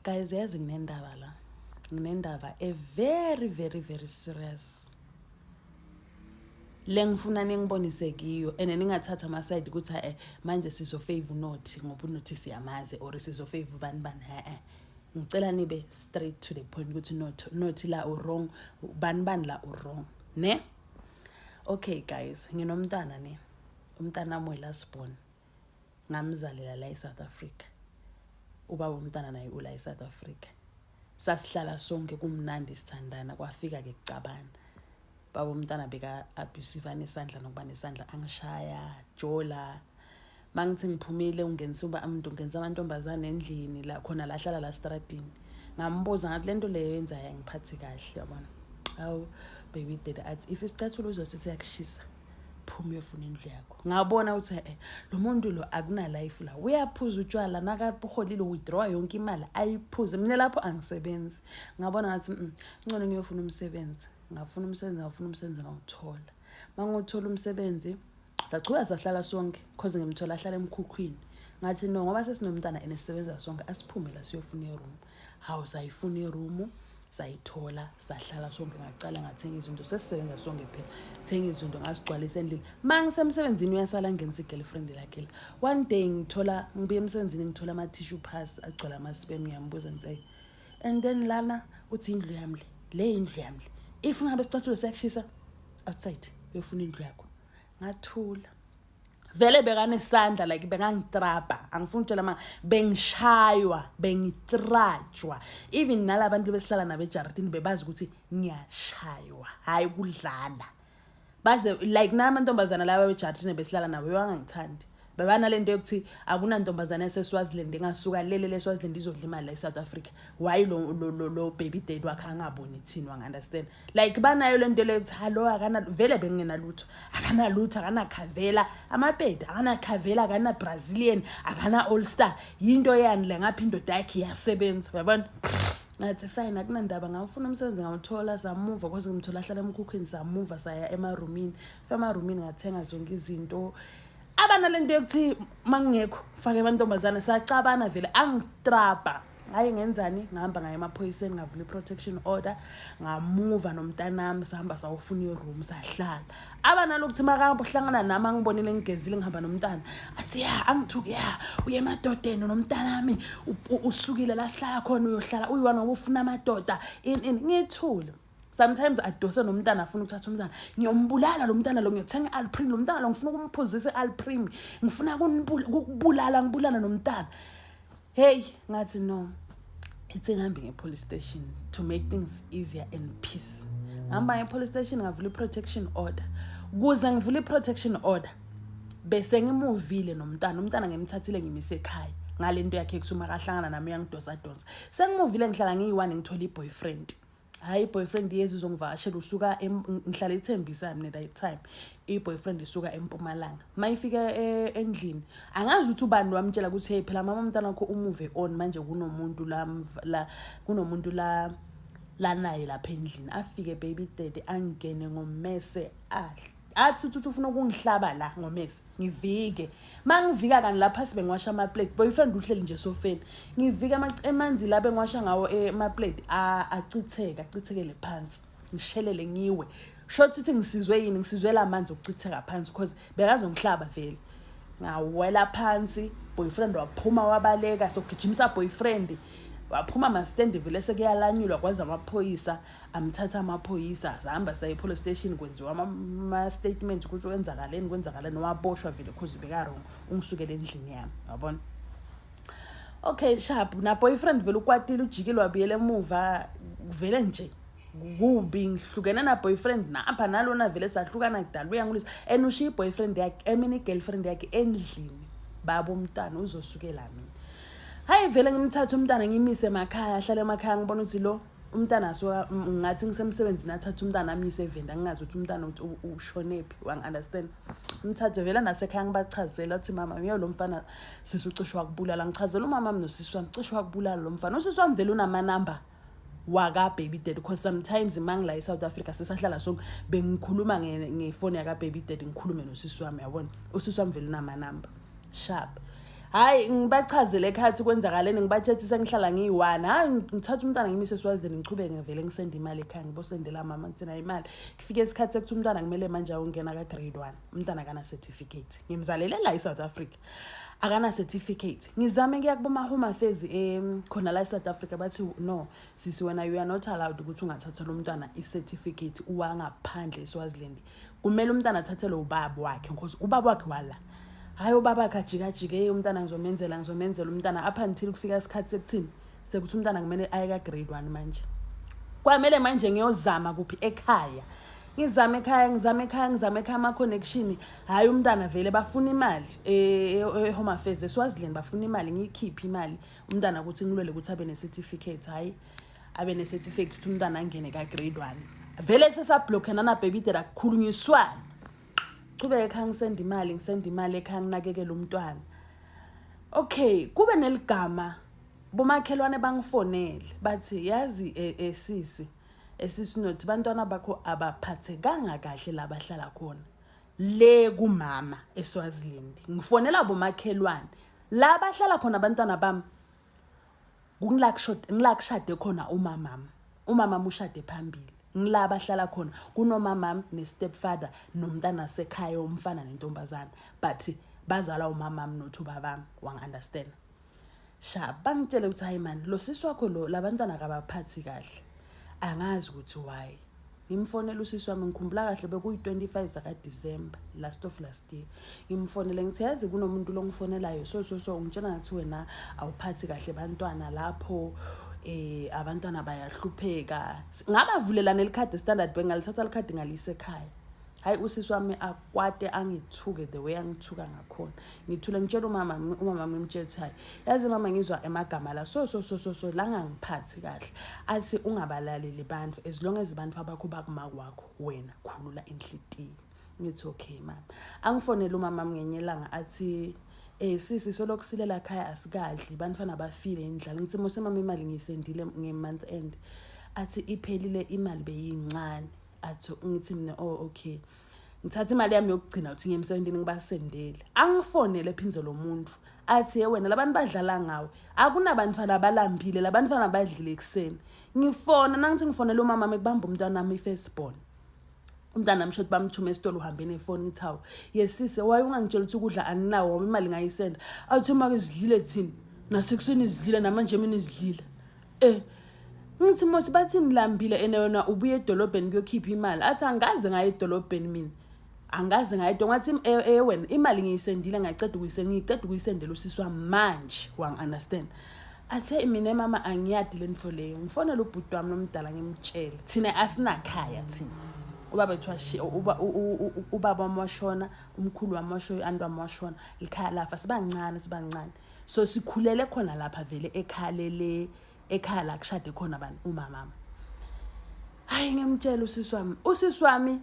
Guys, yazi nginendaba la. Nginendaba e very very very serious. Le ngifuna ningibonise kiyo and ningathatha ama side ukuthi manje sizo favor uNothi ngoba uNothi siyamazi or sizo favor bani bani eh. Ngicela nibe straight to the point ukuthi not Nothi la u wrong, bani bani la u wrong, ne? Okay guys, nginomntana ne. Umntana wami last born. Ngamzalela la eSouth Africa. Ubaba umntana naye ula eSouth Africa. Sasihlala sonke kumnandi sithandana, kwafika ke kucabana. Baba umntana beka abusive, anesandla nokuba nesandla, angishaya jola. Mangithi ngiphumile ungenisa uba umuntu ungenisa amantombazane endlini la khona la hlala la stradini. Ngambuza ngathi lento leyo yenzayo angiphathi kahle, yabona. Hawu baby daddy, athi if isicathulo uzothi siyakushisa, phuma uyofuna indlu yakho. Ngabona ukuthi lo muntu lo akuna life la, uyaphuza utshwala, nakaholile withdraw yonke imali ayiphuze. Mina lapho angisebenzi. Ngabona ngathi ngcono ngiyofuna umsebenzi. Ngafuna umsebenzi, ngafuna umsebenzi, ngawuthola. Manguthola umsebenzi, sachubeka sahlala sonke cause ngimthola ahlala emkhukhwini. Ngathi no, ngoba sesinomntana and sisebenza sonke, asiphume la siyofuna iroom. Hawu, sayifuna iroom, sayithola, sahlala sonke. Ngacala ngathenga izinto, sesisebenza sonke phela, thenga izinto ngasigcwalisa endlini. Ma ngisemsebenzini uyasala ngenisa i-girlfriend lakhe la. One day ngithola ngibuye emsebenzini, ngithola ama-tissue phasi agcwala ama-sperm. Ngiyambuza ngithi, and then lana uthi indlu yami le, le indlu yami le, if ngabe isicathulo siyakushisa, outside uyofuna indlu yakho. Ngathula vele, bekanesandla, like bekangitrapa. Angifuni ukutshela ma bengishaywa, bengitrajwa. Even nalabantu besihlala nabo ejaridini bebazi ukuthi ngiyashaywa, hhayi kudlala. Baze like namantombazana laba bejaridini besihlala nabo bewangangithandi, bebanalento yokuthi akunantombazana yaseSwaziland engasuka lele le Swaziland izodla imali la eSouth Africa. Why lo baby daddy wakhe angaboni thini, wangi-understand? Like banayo lento leyo ukuthi halo akana, vele bengingenalutho, akanalutho, akanakhavela amapedi, akanakhavela, akana-Brazilian, akana-All Star, yinto yani le ngapha indoda yakhe iyasebenza, uyabona? Ngathi fine, akunandaba. Ngawufuna umsebenzi, ngawuthola, samuva cause ngimthola ahlala emkhukhwini. Samuva saya emarumini, fika emarumini ngathenga zonke izinto. Abanalento yokuthi mangingekho fake amantombazane. Sacabana vele, angitrapa. Hayi, ngenzani? Ngihamba ngaye emaphoyiseni, ngavula i-protection order, ngamuva nomntanami, sahamba sawufuna iroom, sahlala. Abanalokuthi makahlangana nami angibonile ngigezile ngihamba nomntana, athi ya angithuki, ya uye emadodeni nomntanami, usukile la sihlala khona, uyohlala uyi-one ngoba ufuna amadoda, in in. Ngithule. Sometimes adose nomntana, afuna ukuthatha umntana. Ngiyombulala lo mntana lo, ngiyothenga i-Alprim, lo mntana lo ngifuna ukumphuzisa i-Alprim, ngifuna ukubulala, ngibulala nomntana. Hey, ngathi no, ithi ngihambe nge-police station to make things easier and peace. Ngihamba nge-police station, ngavula i-protection order. Kuze ngivule i-protection order bese ngimuvile nomntana. Umntana ngimthathile, ngimise ekhaya ngale nto yakhe kuthi uma kahlangana nami uyangidosa donsa. Sengimuvile, ngihlala ngiyi-one, ngithola i-boyfriend. Hhayi, i-boyfriend yezi izongivakashela, usuka ngihlala eThembisa mina that time, i-boyfriend isuka eMpumalanga. Uma ifika endlini, angazi ukuthi ubani wamtshela ukuthi hey phela mama umntana wakho umuve on manje, kunomuntu la, la kunomuntu la lanaye lapha endlini. Afike baby daddy angene ngommese, athi uthi ufuna ukungihlaba la ngomese. Ngivike, mangivika kani lapha sibe ngiwasha ama-plate, boyfriend uhleli nje esofeni. Ngivika emanzi la bengiwasha ngawo ama-plate achitheka, achithekele phansi, ngishelele, ngiwe. Short ithi ngisizwe yini? Ngisizwe la manzi okuchitheka phansi because bekazongihlaba vele. Ngawela phansi, boyfriend waphuma wabaleka, sogijimisa boyfriend waphuma mastendi vele, sekuyalanyulwa kwaze amaphoyisa amthatha. Amaphoyisa, sahamba saye e-police station, kwenziwa ama-statement ukuthi kwenzakaleni, kwenzakaleni. Waboshwa vele cause beka-wrong, ungisukele endlini yami, yabona? Okay, sharp. Na boyfriend vele ukwatile, ujikile wabuyela emuva vele nje. Kubi, ngihlukene na boyfriend napha nalona vele sahlukana kudala, uyangilwisa and ushiya i-boyfriend yakhe, I mean i-girlfriend yakhe endlini. Baba umntana uzosukela mina. Hayi vele ngimthathe umntana ngimise emakhaya, ahlale emakhaya. Ngibona ukuthi lo umntana so ngathi ngisemsebenzini, athathe umntana amyise eVenda, ngingazi ukuthi umntana ushonephi, wangi-understand? Ngithathe vele nasekhaya ngibachazela, athi mama uye lo mfana sisi ucishe wakubulala. Ngichazela umama wami nosisi wami, cishe wakubulala lo mfana. Usisi wami vele unamanamba waka-baby daddy because sometimes mangila e-South Africa sisahlala sonke, bengikhuluma ngefoni yaka-baby daddy, ngikhulume nosisi wami, yabona? Usisi wami vele unamanamba. Sharp. Hhayi, ngibachazele ekhaya ukuthi kwenzakaleni, ngibatshethi sengihlala ngiyi-one. Hhayi, ngithatha umntwana ngimise eSwazini, ngichubeke ngivele ngisende imali ekhaya, ngibosendela mama ngithina imali. Kufike isikhathi sekuthi umntwana kumele manje ayongena ka-grade 1. Umntwana akana-certificate. Ngimzalele la e-South Africa. Akana-certificate. Ngizame kuya kuboma-Home Affairs khona la e-South Africa, bathi no, sisi wena you are not allowed ukuthi ungathathela umntwana i-certificate wangaphandle eSwaziland. Kumele umntwana athathelwe ubaba wakhe because ubaba wakhe wala. Hhayi, ubaba wakhe ajikajike, hey umntana ngizomenzela, ngizomenzela umntana up until kufika isikhathi sekuthini, sekuthi umntana kumele aye ka-grade 1 manje. Kwamele manje ngiyozama kuphi ekhaya. Ngizame ekhaya, ngizame ekhaya, ngizame ekhaya ama-connection. Hhayi, umntana vele bafuna imali e-Home Affairs eSwaziland, bafuna imali, ngiyikhiphe imali umntana ukuthi ngilwele ukuthi abe ne-certificate. Hhayi, abe ne-certificate ukuthi umntana angene ka-grade 1. Vele sesablockana na-baby daddy, akukhulunyiswana. Chubeke ekhaya ngisenda imali, ngisenda imali ekhaya, nginakekele umntwana. Okay, kube neligama bomakhelwane bangifonele bathi yazi sisi esisinothi bantwana bakho abaphathekanga kahle la bahlala khona le kumama eSwaziland. Ngifonela bomakhelwane la bahlala khona abantwana bami, kungila kushade khona umamami. Umamami ushade phambili, ngila bahlala khona kunomamami ne-stepfather nomntana sekhaya umfana nentombazana, but bazalwa umamami not ubabami, wangi-understand? Sha, bangitshele ukuthi hayi man, lo sisi wakho lo labantwana akabaphathi kahle, angazi ukuthi why. Ngimfonela usisi wami, ngikhumbula kahle bekuyi-25 zakaDisemba last of last year. Ngimfonele ngithi yazi kunomuntu lo ngifonelayo so so so, ungitshela ngathi wena awuphathi kahle bantwana lapho, abantwana bayahlupheka. Ngabavulela nelikhadi Standard Bank, ngalithatha likhadi ngalisa ekhaya. Hayi, usisi wami akwate, angithuke the way angithuka ngakhona. Ngithule, ngitshela umama, umama ngimtshela ukuthi hayi yazi mama, ngizwa emagama la so so so so so la ngangiphathi kahle. Athi ungabalaleli bantu, as long as abantu abakho bakuma kwakho wena khulula inhlitiyo. Ngithi okay mama. Angifonele umama ngenye ilanga athi sisi solokhu silela ekhaya, asikadli, bantwana bafile indlala. Ngithi mose mama, imali ngiyisendile nge-month end. Athi iphelile imali, beyincane. Athi ngithi mina oh okay, ngithatha imali yami yokugcina ukuthi ngiye emsebenzini ngibasendele. Angifonele phinze lo muntu athi ye wena labantu badlala ngawe, akunabantwana abalambile, labantwana badlile ekuseni. Ngifona nangithi ngifonele umama wami, kubamba umntwana wami i-first born, umntana wami shothi bamthume esitolo, uhambe nefoni. Ngithi hawu yesise, waye ungangitshela ukuthi ukudla aninawo ngoba imali ngayisenda. Athi uma-ke sidlile thina nasekuseni, sidlile namanje mina sidlile. Ngithi mos bathi nilambile ene wena ubuye edolobheni kuyokhipha imali. Athi angikaze ngaye edolobheni mina, angikaze ngaye edolobheni. Ngathi wena imali ngiyisendile, ngaceda ukuyisenda, ngiceda ukuyisendela usisi wami manje, wangi-understand? Athe mina mama angiyadi le nto leyo. Ngifonele ubhuti wami lomdala ngimtshele, thina asinakhaya thina, ubaba wethu ubaba wami washona, umkhulu wami washona, u-anti wami washona, likhaya lafa sibancane, sibancane. So sikhulele khona lapha vele ekhaya lele, ekhaya la kushade khona bani, umamama. Hayi, ngimtshela usisi wami, usisi wami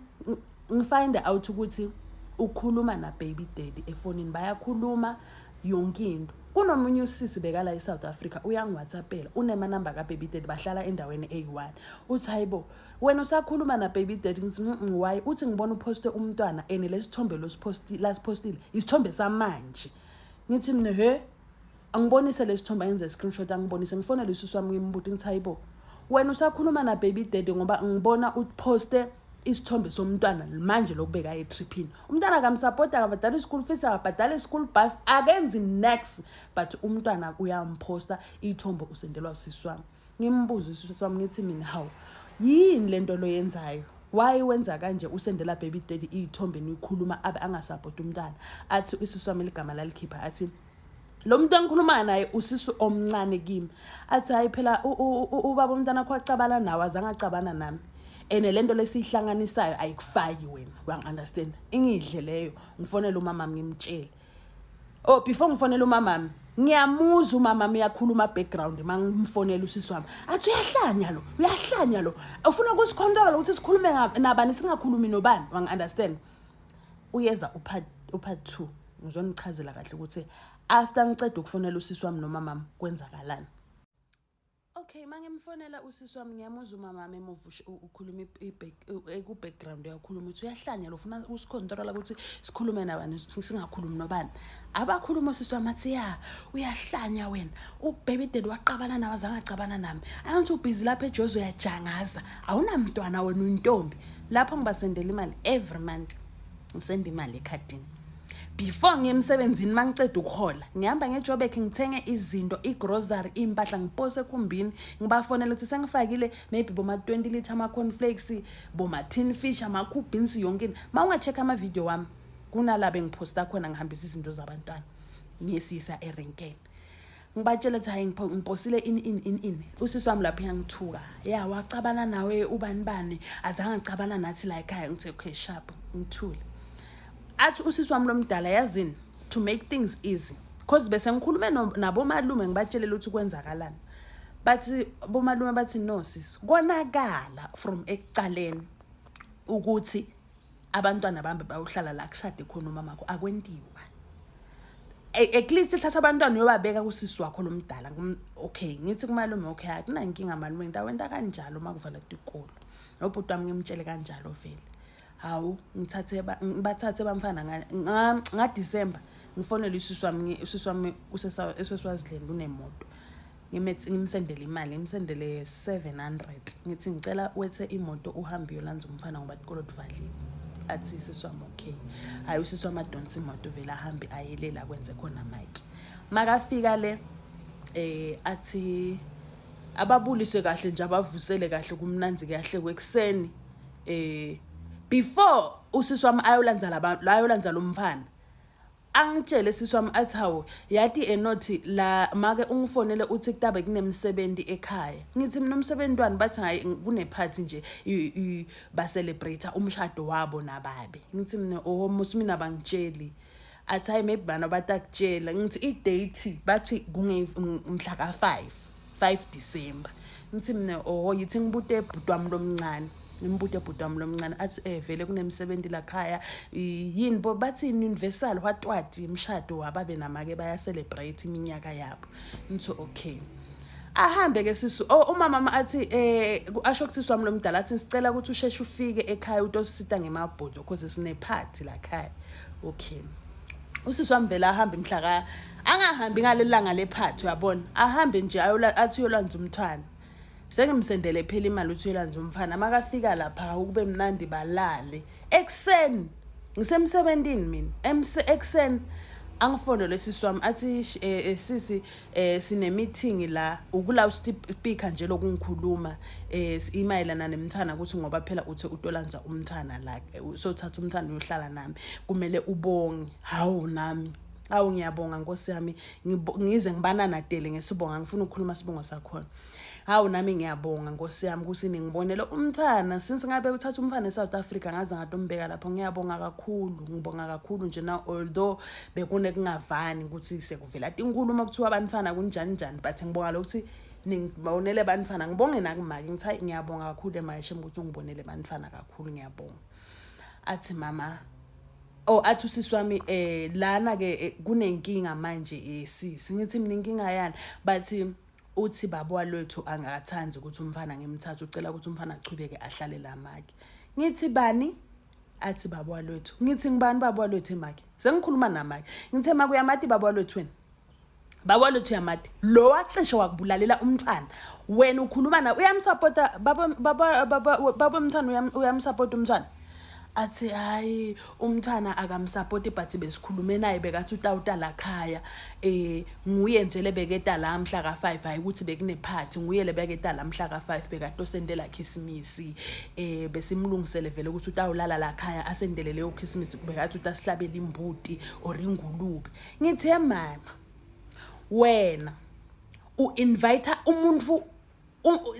ngifind out ukuthi ukhuluma na baby daddy efonini, bayakhuluma yonke into. Kunomunye usisi bekala eSouth Africa, uyangi-WhatsAppela, unemanamba ka-baby daddy, bahlala endaweni eyi-one. Uthi hayibo wena usakhuluma na baby daddy? Ngithi why?" Uthi ngibona uphoste umntwana ene lesithombe lasiphostile isithombe samanje. Ngithi mina he, angibonise lesithombe, angenze screenshot angibonise. Ngifonele usisi wami, ngimbuti, ngithi hayibo wena usakhuluma na baby daddy ngoba ngibona uposte isithombe somntwana manje lokubeka etriphini. Umntwana akamsapota, akabhadali i-school fees, akabhadali i-school bus, akenzi next, but umntwana uyamphosta ithombe usendelwa usisi wami. Ngimbuze usisi wami, ngithi mina hawu, yini lento lo yenzayo? Why wenza kanje, usendela baby daddy iy'thombe nikhuluma abe angasapoti umntwana? Athi usisi wami ligama lalikhipha, athi lo muntu engikhuluma naye usisi omncane kimi. Athi hayi phela ubaba umntana wakho wacabana nawe, azange acabana nami, and le nto lesiyihlanganisayo ayikufaki wena, wangi-understand? Ingidle leyo. Ngifonele umamami ngimtshele. Oh, before ngifonele umamami, ngiyamuzwa umamami uyakhuluma background uma ngimfonela usisi wami, athi uyahlanya lo, uyahlanya lo, ufuna ukusikhontrola ukuthi sikhulume nabani, singakhulumi nobani, wangi-understand? Uyeza upart 2, ngizonichazela kahle ukuthi after ngiceda ukufonela usisi wami nomamami kwenzakalani. Okay, mangimfonela usisi wami, ngiyamuzwa umama wami emuva ukhuluma ku-background, uyakhuluma ukuthi uyahlanya lo, ufuna usikhontrola ukuthi sikhulume nabani, singakhulumi nobani. Abakhuluma usisi wami athi, "Ya, uyahlanya wena, ubaby daddy waqabana nawe, azange acabana nami, angithi ubhizi lapha eJozi uyajangaza, awunamntwana wena, uyintombi." Lapho ngibasendela imali every month, ngisenda imali ekhadini before ngiye emsebenzini. Uma ngiceda ukuhola, ngihamba ngeJobek, ngithenge izinto, igrocery, iy'mpahla, ngipose ekhumbini, ngibafonela ukuthi sengifakile maybe boma-20 litre ama-cornflakes, boma-tin fish, ama-beans, yonke into. Uma unga-check-a amavidiyo wami, kunala bengiphosta khona, ngihambisa izinto zabantwana, ngiyesiyisa erenkeni, ngibatshela ukuthi hayi, ngiposile ini ini ini ini. Usisi wami lapho uyangithuka, "Ya, wacabana nawe ubani bani, azange acabana nathi la ekhaya." Ngithi, "Okay, sharp," ngithule. Athi usisi wami lomdala, "Yazini, to make things easy, cause bese ngikhulume nabomalume, ngibatshelele ukuthi kwenzakalani." Bathi bomalume, bathi, "No sis, konakala from ekucaleni ukuthi abantwana bambe bayohlala la kushade khona umamakho, akwentiwa. At least thatha abantwana uyobabeka kusisi wakho lomdala." Okay, ngithi kumalume, "Okay, akunankinga malume, ngitawenta kanjalo uma kuvala tikolo." Nobhuti wami ngimtshele kanjalo vele. Hawu, ngithathe ngibathathe bamfana ngaDecember, ngifonele usisi wami. Usisi wami useSwaziland, unemoto. Ngimsendele imali, ngimsendele 700, ngithi, "Ngicela wethe imoto uhambe uyolanza umfana ngoba tikolo tivaliwe." Athi sisi wami, "Okay." Hayi, usisi wami adonsa imoto vele, ahambe ayelela kwenze khona mike. Makafika le, athi ababulise kahle nje, abavusele kahle, kumnanzi kahle kwekuseni. Before usisi wami ayolanza laba, ayolanza lo mfana, angitshele sisi wami athi, "Hawu, yati enothi la make ungifonele, uthi kutabe kunemsebenzi ekhaya." Ngithi mina, "Umsebenzi wani?" Bathi, "Hayi, kunephathi nje, ba-celebrate umshado wabo nababe." Ngithi mina, "Oh, musi mina bangitsheli." Athi, "Hayi, maybe bana batakutshela." Ngithi, "I-date?" Bathi kunge mhla ka-5, 5 December. Ngithi mina, "Oh, yithi ngibute bhuti wami lomncane." Ngimbute bhuti wami lomncane, athi, "Vele kunemsebenzi lakhaya." Yini bo? Bathi universal watwati, imshado wababe namake, baya celebrate iminyaka yabo. Ngithi, "Okay." Ahambe ke sisu, oh, umama athi, asho kuthi wami lomdala athi, "Sicela ukuthi usheshe ufike ekhaya utosita ngemabhodo because sine party la khaya." Okay, usisi wami vele ahambe mhla ka, angahambi ngaleli langa lephathi, uyabona, ahambe nje ayola, athi uyolanza umthwana. Sengimsendele phela imali uthi uyolanza umfana. Makafika lapha ukube mnandi, balale. Ekuseni ngisemsebentini mina, ekuseni angifonele sisi wami, athi, "Sisi, sine meeting la ukula speaker nje lokungikhuluma imayelana nemthana, ukuthi ngoba phela uthe utolanza umthana la, sothatha umthana uyohlala nami, kumele ubonge." Hawu, nami, "Awu, ngiyabonga nkosi yami." Ngize ngibananadele ngesibonga, ngifuna ukukhuluma sibongo sakhona. "Hawu, nami ngiyabonga nkosi yami ukuthi ningibonele umntwana, since ngabe uthatha umfana eSouth Africa, ngaze ngatombeka lapho. Ngiyabonga kakhulu, ngibonga kakhulu nje na, although bekune kungavani ukuthi sekuvela inkulumo kuthiwa abantwana kunjani njani, but ngibonga lokuthi ningibonele bantwana. Ngibonge nakumake." Ngithi, "Hayi, ngiyabonga kakhulu emayeshem ukuthi ungibonele bantwana kakhulu, ngiyabonga." Athi mama, oh, athi usisi wami, "Lana ke kunenkinga manje, sisi." Ngithi mina, "Inkinga yani?" Bathi, "Uthi baba walwethu angakathandi ukuthi umfana ngimthathe, ucela ukuthi umfana achubeke ahlale la make." Ngithi, "Bani?" Athi, "Baba walwethu." Ngithi, "Ngibani baba walwethu emake?" Sengikhuluma namake, ngithe, "Make, uyamati baba walwethu wena? Baba walwethu uyamati lo wacishe wakubulalela umntwana? Wena ukhuluma na, uyamsupporta baba, baba, baba, baba umntwana, uyamsupporta umntwana?" Athi, "Hayi, umntwana akamsupporti, but besikhulume naye, bekathi utawuta la khaya, nguye nje lebeketa la mhla ka5, hayi ukuthi bekunephathi, nguye lebeketa la mhla ka5, bekatosendela Christmas, besimlungisele vele ukuthi utawulala la khaya, asendele leyo Christmas, bekathi utasihlabela imbuti or ingulube." Ngithi, "Mama, wena u-invite umuntu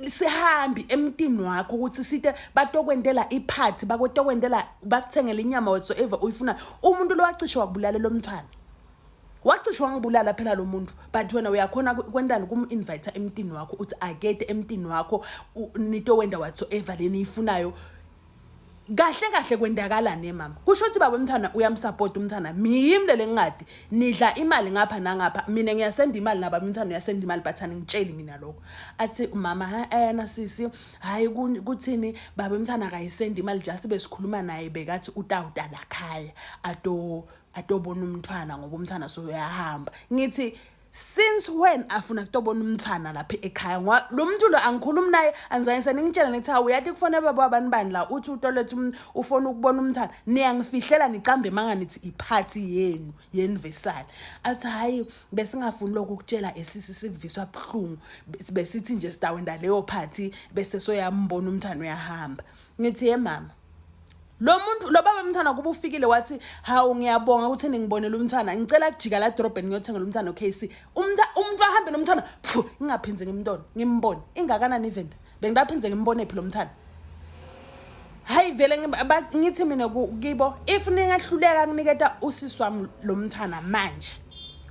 sihambi emtini wakho ukuthi site batokwendela iphathi, bakwetokwendela, bakuthengele inyama, whatsoever uyifuna, umuntu lo wacishe wakubulala lo mntwana, wacishe wangibulala phela lo muntu, but wena uyakhona kwentani kum-invite emtini wakho, uthi akete emtini wakho, nitowenda whatsoever leni ifunayo?" Kahle kahle kwendakalani mama? Kusho ukuthi baba umntwana uyamsupport umntwana. Miyimi lele ngingadi nidla imali ngapha nangapha. Mina ngiyasenda imali nababa umntwana uyasenda imali but aningitsheli mina lokho. Athi mama ha ena sisi hayi kuthini baba umntwana akayisendi imali just besikhuluma naye bekathi utawuta lakhaya ato atobona umntwana ngoba umntwana soyahamba. Ngithi since when afuna kutobona umntwana lapha ekhaya ngoba lo muntu lo angikhulumi naye angizange seningitshela nithi hawu uyathi kufone baba wabani bani la uthi utolethe um, ufona ukubona umntwana niyangifihlela nicambe manga nithi iphathi yenu yenivesali athi hayi besingafuni lokhu ukutshela esisi sikuviswa buhlungu besithi nje sidawenda leyo phathi bese soyambona umntwana uyahamba ngithi ye mama lo muntu lo baba umntwana kuba ufikile wathi hawu ngiyabonga ukuthi ningibonele umntwana ngicela kujika la drobheni ngiyothengela umntwana uKC umntwana umuntu ahambe nomntwana pfu ngingaphinze ngimntona ngimbone ingakanani even bengidaphinze ngimbone phi lo mntwana hayi vele ngithi mina kibo if ningahluleka kuniketa usisi wami lo mntwana manje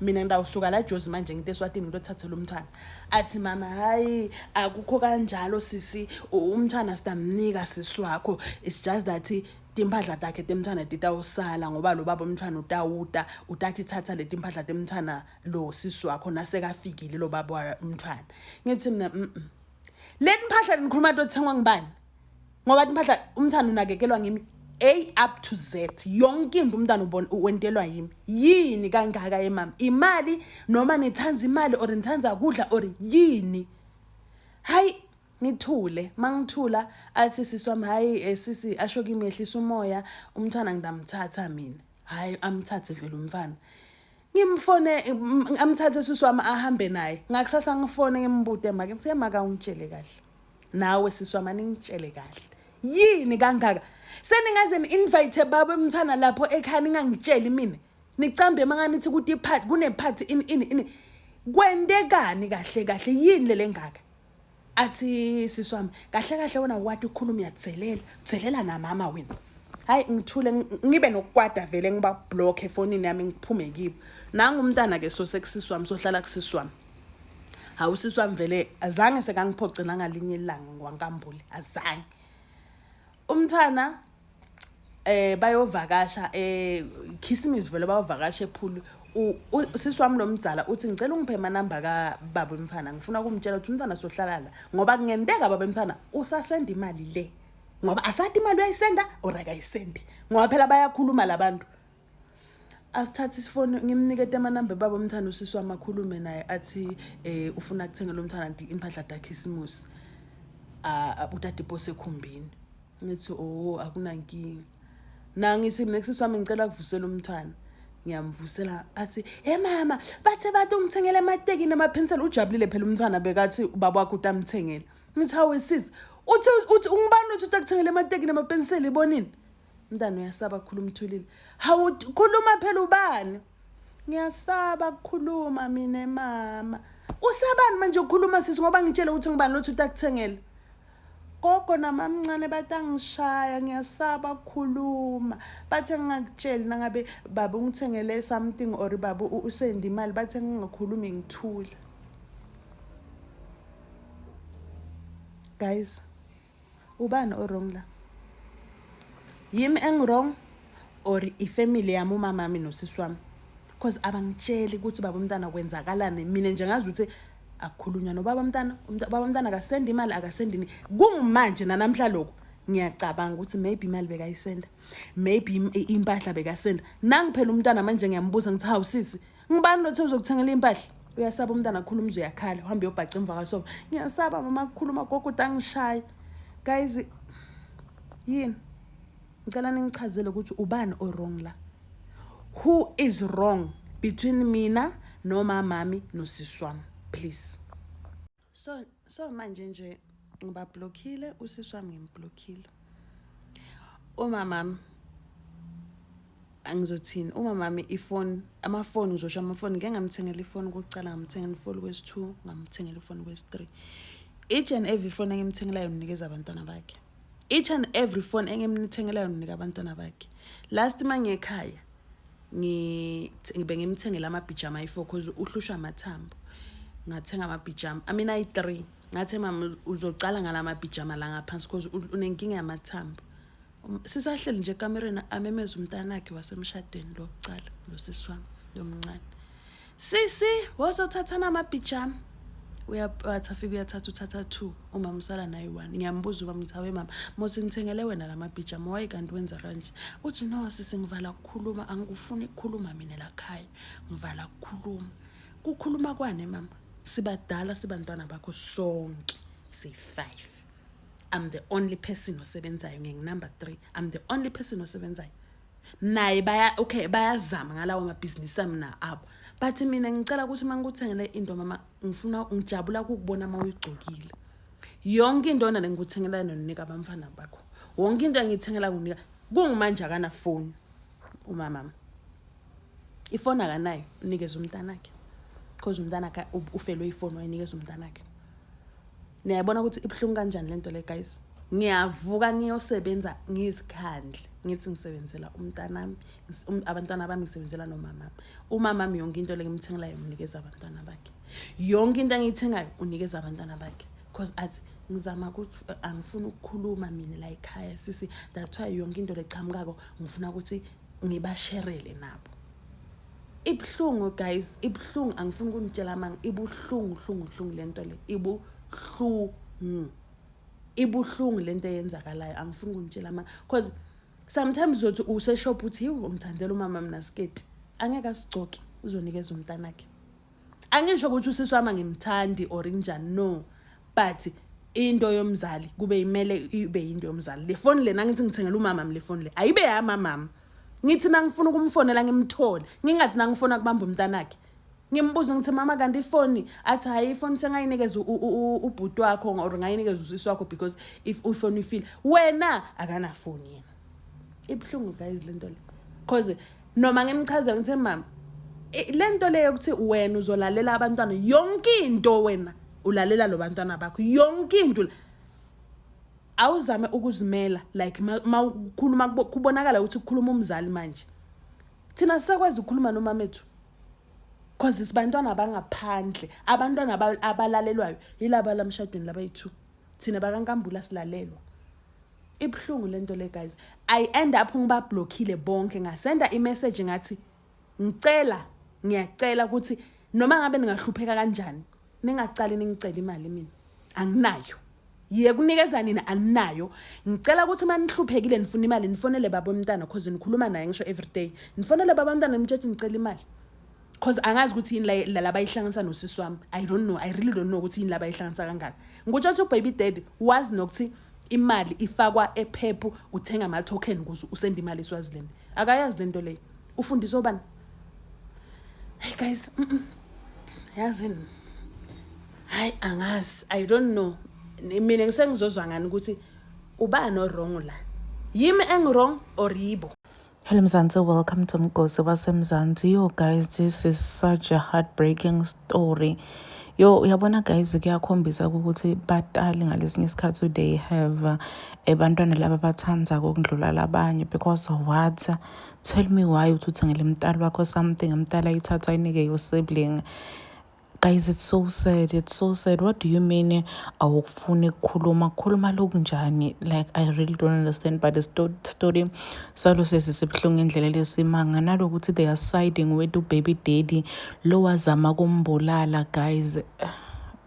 mina ngidawusuka la Jozi manje ngite eSwatini ngiyothatha lo mntwana athi mama hayi akukho kanjalo sisi umntwana sitamnika sisi wakho it's just that timpahla takhe temntwana titawusala ngoba lo baba umntwana utawuta utathi thatha leti mpahla temntwana lo sisi wakho nasekafikile lo baba umntwana ngithi mina mm leti mpahla nikhuluma tothengwa ngibani ngoba impahla umntana unakekelwa ngimi A up to Z yonke into umntana ubona wentelwa yimi yini kangaka emama imali noma nithanda imali or nithanda kudla or yini hayi ngithule mangithula athi sisi wami hayi eh, sisi asho kimi yehlisa umoya umntwana ngidamthatha mina hayi amthathe vele umfana ngimfone amthathe sisi wami ahambe naye ngakusasa ngifone ngimbude make ngithe maka ungitshele kahle nawe sisi wami aningitshele kahle yini kangaka seningaze ni-invite baba emthana lapho ekhaya ningangitsheli mina nicambe manganithi ukuthi iphathi kunephathi ini ini ini kwentekani kahle kahle yini lele ngaka athi sisi wami kahle kahle wena wati ukukhuluma uyathelela thelela namama wena hayi ngithule ngibe nokukwada vele ngiba block efonini yami ngiphume kibo nangu umntana ke so sekusisi wami sohlala kusisi wami hawu usisi wami vele azange sekangiphoce nangalinye ilanga ngwankambule azange umntwana eh bayovakasha eh Christmas vele bayovakasha ephulu usisi wami lomdzala uthi ngicela ungiphe amanamba ka baba umfana ngifuna ukumtshela ukuthi umntwana sohlala la ngoba kungenteka baba umfana usasenda imali le ngoba asathi imali uyayisenda or akayisendi ngoba phela bayakhuluma labantu asithathe isifoni ngimnikete amanamba baba umthana usisi wami akhulume naye athi eh ufuna kuthengela umthana impahla dakhisimusi utata ipose ekhumbini ngithi oh akunankinga nangithi mina kusisi wami ngicela kuvusela umntwana ngiyamvusela athi hey mama bathe bathi ungithengele amateki namaphensela ujabulile phela umntwana bekathi ubaba wakho utamthengela ngithi hawu sisi uthi uthi ungibani uthi utakuthengele amateki namapensela ibonini umntana uyasaba kukhuluma uthulile hawu khuluma phela ubani ngiyasaba kukhuluma mina mama usabani manje ukukhuluma sisi ngoba ngitshele ukuthi ngibani lothi utakuthengela Gogo namamncane batangishaya ngiyasaba ukukhuluma bathe ngingakutsheli nangabe baba ungithengele something or baba usende imali bathe ngingakhulumi ngithule guys ubani o-wrong la yimi engi-wrong or ifamily yami umamami nosisi wami because abangitsheli ukuthi baba umntana kwenzakalani mina nje ngazi ukuthi akukhulunywa nobaba umntana baba umntana akasendi imali akasendini kungumanje nanamhla lokhu ngiyacabanga ukuthi maybe imali bekayisenda maybe impahla bekasenda nangiphela umntana manje ngiyambuza ngithi hawu sisi ngibani lothe uzokuthengela impahla uyasaba umntana akhuluma uze uyakhala uhambe uyobhaca emva kasofa ngiyasaba mama kukhuluma gogo utangishaya guys yini ngicela ningichazele ukuthi ubani o-wrong la who is wrong between mina nomamami nosisi wami please so so manje nje ngibablockile usisi wami ngimblockile umamami angizothini umamami ifoni amafoni ngizosho amafoni ngeke ngamthengela ifoni kokucala ngamthengela ifoni kwesi-two ngamthengela ifoni kwesi-three each and every phone engimthengelayo nginikeza abantwana bakhe each and every phone engimthengelayo nginika abantwana bakhe last mangekhaya ngibe ngimthengela amabhijama ayi-four cause uhlushwa amathambo ngathenga amabhijama I mean ayi-three ngathi mama uzocala ngala mabhijama la ngaphansi cause unenkinga yamathambo. Sisahleli nje ekamereni, amemeze umntanakhe wasemshadweni lokucala, lo sisi wami lomncane, "Sisi, wozothatha namabhijama." Uyathi afike uyathatha, uthatha two, umama usala naye one. Ngiyambuza ubaba, ngithi, "Awe mama, mose ngithengele wena la mabhijama, waye kanti wenza kanje?" Uthi, "No sisi, ngivala ukukhuluma, angikufuni ukukhuluma mina la khaya, ngivala ukukhuluma." Kukhuluma kwane mama? Sibadala, sibantwana bakho sonke siyi-five. I'm the only person osebenzayo, ngingu-number three. I'm the only person osebenzayo naye. Baya, okay, bayazama ngalawo mabhizinisi ami na abo, but mina ngicela ukuthi uma ngikuthengele into mama, ngifuna ngijabula ukukubona uma uyigcokile. Yonke into na ngikuthengela yona unika abamfana bakho, wonke into engiyithengela kunika. Kungumanje akanafoni umama, ifoni akanayo, unikeza umntanakhe because umntanakhe ufelwe ifoni, wayinikeza umntanakhe. Niyayibona ukuthi ibuhlungu kanjani lento le, guys. Ngiyavuka ngiyosebenza ngizikhandle, ngithi ngisebenzela umntanami, abantwana bami, ngisebenzela nomamami. Umamami yonke into le ngimthengelayo nginikeza abantwana bakhe, yonke into engiyithengayo unikeza abantwana bakhe, because athi ngizama ukuthi angifuni ukukhuluma mina la ekhaya sisi, that's why yonke into lechamukako ngifuna ukuthi ngibasherele nabo. Ibuhlungu guys, ibuhlungu, angifuni ukunitshela manga, ibuhlungu hlungu hlungu lento le, ibuhlungu, ibuhlungu lento eyenzakalayo, angifuni ukunitshela manga, because sometimes uzothi useshop uthi, "Yiwu, umthandela umama mina sketi," angeke asigcoke, uzonikeza umntanakhe. Angisho ukuthi usisi wami angimthandi or njani, no, but into yomzali kube imele ibe into yomzali. Le phone lena ngithi ngithengela umama le phone le, ayibe yamama. Ngithi nangifuna ukumfonela ngimthole, ngingathi nangifona kubamba umntanakhe. Ngimbuza ngithi, "Mama, kanti ifoni?" Athi, "Hayi, ifoni sengayinikeza ubhuti wakho or ngayinikeza usisi wakho because if ifoni ifile wena." Akanafoni yena. Ibuhlungu guys lento le, cause noma ngimchazela ngithi, "Mama, le nto leyo yokuthi wena uzolalela abantwana yonke into, wena ulalela lo bantwana bakho yonke into, awuzame ukuzimela." Like ma ukhuluma kubonakala ukuthi kukhuluma umzali. Manje thina sisakwazi ukukhuluma nomama ethu cause sibantwana bangaphandle. Abantwana abalalelwayo yilaba lamshadweni labayi-two, thina bakankambula silalelwa. Ibuhlungu lento le guys. I end up ngibablockile bonke, ngasenda imessage ngathi, "Ngicela, ngiyacela ukuthi noma ngabe ningahlupheka kanjani, ningacali ningicela imali, mina anginayo. Yiye kunikeza nina, aninayo. Ngicela ukuthi uma nihluphekile nifuna imali, nifonele baba umntana, cause nikhuluma naye ngisho everyday. Nifonele baba umntana, nimtshela ngicela imali, cause angazi ukuthi yini la labayihlanganisa nosisi wami. I don't know, I really don't know ukuthi yini labayihlanganisa kangaka." Ngikutsho ukuthi ubaby daddy wazi nokuthi imali ifakwa ePEP, uthenga ama-token ukuze usende imali eSwaziland. Akayazi lento leyo. Ufundiswe ubani? Hey guys, Yazini, hayi, angazi, I don't know. Mina ngisengizozwa ngani ukuthi ubani o-wrong la, yimi engi-wrong or yibo? Hello Mzansi, welcome to Mgosi wasemzansi. Yo guys, this is such a heartbreaking story. Yo, uyabona guys, kuyakhombisa ukuthi batali ngalesinye isikhathi they have abantwana laba abathandzako ukundlula labanye, because what, tell me why uthi uthengele mntali wakho something, mntali ayithatha ayinike your sibling? Guys, it's so sad, it's so sad. What do you mean awukufuni ukukhuluma? Kukhuluma lokunjani? Like, I really don't understand, but the story salo sesi sibuhlungu indlela lesimanga nalokuthi they are siding with ubaby daddy lo wazama kumbulala. Guys,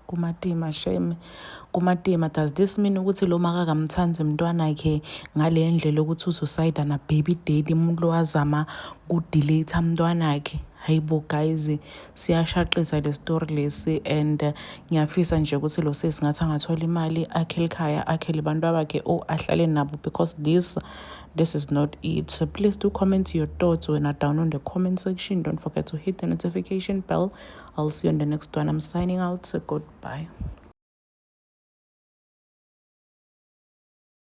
kumatima shame, kumatima. Does this mean ukuthi lo makakamthandi mntwanakhe ngale ndlela ukuthi uzosayida na baby daddy, umuntu lo wazama kudelete mntwanakhe? Hayibo guys, siyashaqisa le story lesi, and ngiyafisa nje ukuthi lo sisi ngathi angathola imali, akhele ekhaya, akhele abantu bakhe or ahlale nabo, because this is not it. So please do comment your thoughts when are down on the comment section. Don't forget to hit the notification bell. I'll see you on the next one. I'm signing out, so goodbye.